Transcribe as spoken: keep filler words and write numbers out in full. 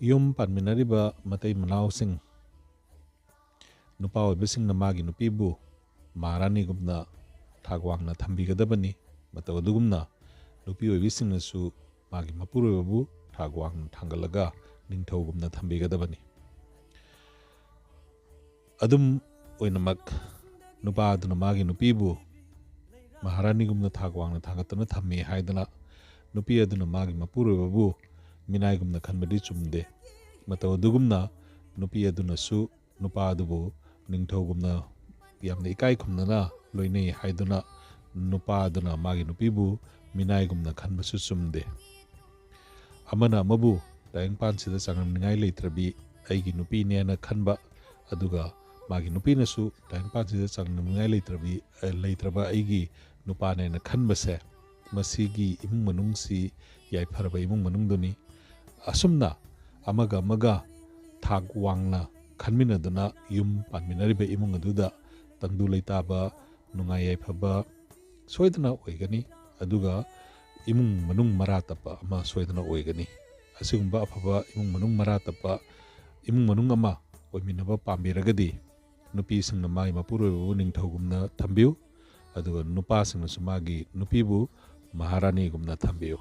ꯌꯨꯝ ꯄꯥꯟꯃꯤꯟꯅꯔꯤꯕ ꯃꯇꯩ ꯃꯅꯥꯎꯁꯤꯡ, ꯅꯨꯄꯥ ꯑꯣꯏꯕꯁꯤꯡꯅ ꯃꯥꯒꯤ ꯅꯨꯄꯤꯕꯨ ꯃꯍꯥꯔꯥꯅꯤꯒꯨꯝꯅ ꯊꯥꯛ ꯋꯥꯡꯅ ꯊꯝꯕꯤꯒꯗꯕꯅꯤ꯫ ꯃꯇꯧ ꯑꯗꯨꯒꯨꯝꯅ ꯅꯨꯄꯤ ꯑꯣꯏꯕꯤꯁꯤꯡꯅꯁꯨ ꯃꯥꯒꯤ ꯃꯄꯨꯔꯣꯏꯕꯕꯨ ꯊꯥꯛ ꯋꯥꯡꯅ ꯊꯥꯡꯒꯠꯂꯒ ꯅꯤꯡꯊꯧꯒꯨꯝꯅ ꯊꯝꯕꯤꯒꯗꯕꯅꯤ꯫ ꯑꯗꯨꯝ ꯑꯣꯏꯅꯃꯛ, ꯅꯨꯄꯥ ꯑꯗꯨꯅ ꯃꯥꯒꯤ ꯅꯨꯄꯤꯕꯨ ꯃꯍꯥꯔꯥꯅꯤꯒꯨꯝꯅ ꯊꯥꯛ ꯋꯥꯡꯅ ꯊꯥꯡꯒꯠꯇꯨꯅ ꯊꯝꯃꯤ ꯍꯥꯏꯗꯨꯅ ꯅꯨꯄꯤ ꯑꯗꯨꯅ ꯃꯥꯒꯤ ꯃꯄꯨꯔꯣꯏꯕꯕꯨ ꯃꯤꯅꯥꯏꯒꯨꯝꯅ ꯈꯟꯕꯗꯤ ꯆꯨꯝꯗꯦ꯫ ꯃꯇꯧ ꯑꯗꯨꯒꯨꯝꯅ ꯅꯨꯄꯤ ꯑꯗꯨꯅꯁꯨ ꯅꯨꯄꯥ ꯑꯗꯨꯕꯨ ꯅꯤꯡꯊꯧꯒꯨꯝꯅ ꯌꯥꯝꯅ ꯏꯀꯥꯏ ꯈꯨꯝꯅꯅ ꯂꯣꯏꯅꯩ ꯍꯥꯏꯗꯨꯅ ꯅꯨꯄꯥ ꯑꯗꯨꯅ ꯃꯥꯒꯤ ꯅꯨꯄꯤꯕꯨ ꯃꯤꯅꯥꯏꯒꯨꯝꯅ ꯈꯟꯕꯁꯨ ꯆꯨꯝꯗꯦ꯫ ꯑꯃꯅ ꯑꯃꯕꯨ ꯇꯥꯏꯕꯪꯄꯥꯟꯁꯤꯗ ꯆꯥꯡꯗꯝꯅꯤꯡꯉꯥꯏ ꯂꯩꯇ꯭ꯔꯕꯤ ꯑꯩꯒꯤ ꯅꯨꯄꯤꯅꯦꯅ ꯈꯟꯕ, ꯑꯗꯨꯒ ꯃꯥꯒꯤ ꯅꯨꯄꯤꯅꯁꯨ ꯇꯥꯏꯕꯪꯄꯥꯟꯁꯤꯗ ꯆꯥꯡꯗꯝꯅꯤꯡꯉꯥꯏ ꯂꯩꯇ꯭ꯔꯕꯤ, ꯑ, ꯂꯩꯇ꯭ꯔꯕ ꯑꯩꯒꯤ ꯅꯨꯄꯥꯅꯦꯅ ꯈꯟꯕꯁꯦ, ꯃꯁꯤꯒꯤ ꯏꯃꯨꯡ ꯃꯅꯨꯡꯁꯤ ꯌꯥꯏꯐꯔꯕ ꯏꯃꯨꯡ ꯃꯅꯨꯡꯗꯨꯅꯤ꯫ ꯑꯁꯨꯝꯅ ꯑꯃꯒ ꯑꯃꯒ ꯊꯥꯛ ꯋꯥꯡꯅ ꯈꯟꯃꯤꯟꯅꯗꯨꯅ ꯌꯨꯝ ꯄꯥꯟꯃꯤꯟꯅꯔꯤꯕ ꯏꯃꯨꯡ ꯑꯗꯨꯗ ꯇꯪꯗꯨ ꯂꯩꯇꯥꯕ, ꯅꯨꯡꯉꯥꯏ ꯌꯥꯏꯐꯕ ꯁꯣꯏꯗꯅ ꯑꯣꯏꯒꯅꯤ, ꯑꯗꯨꯒ ꯏꯃꯨꯡ ꯃꯅꯨꯡ ꯃꯔꯥ ꯇꯞꯄ ꯑꯃ ꯁꯣꯏꯗꯅ ꯑꯣꯏꯒꯅꯤ꯫ ꯑꯁꯤꯒꯨꯝꯕ ꯑꯐꯕ ꯏꯃꯨꯡ ꯃꯅꯨꯡ ꯃꯔꯥ ꯇꯞꯄ ꯏꯃꯨꯡ ꯃꯅꯨꯡ ꯑꯃ ꯑꯣꯏꯃꯤꯟꯅꯕ ꯄꯥꯝꯕꯤꯔꯒꯗꯤ, ꯅꯨꯄꯤꯁꯤꯡꯅ ꯃꯥꯒꯤ ꯃꯄꯨꯔꯣꯏꯕꯕꯨ ꯅꯤꯡꯊꯧꯒꯨꯝꯅ ꯊꯝꯕꯤꯌꯨ, ꯑꯗꯨꯒ ꯅꯨꯄꯥꯁꯤꯡꯅꯁꯨ ꯃꯥꯒꯤ ꯅꯨꯄꯤꯕꯨ ꯃꯍꯥꯔꯥꯅꯤꯒꯨꯝꯅ ꯊꯝꯕꯤꯌꯨ꯫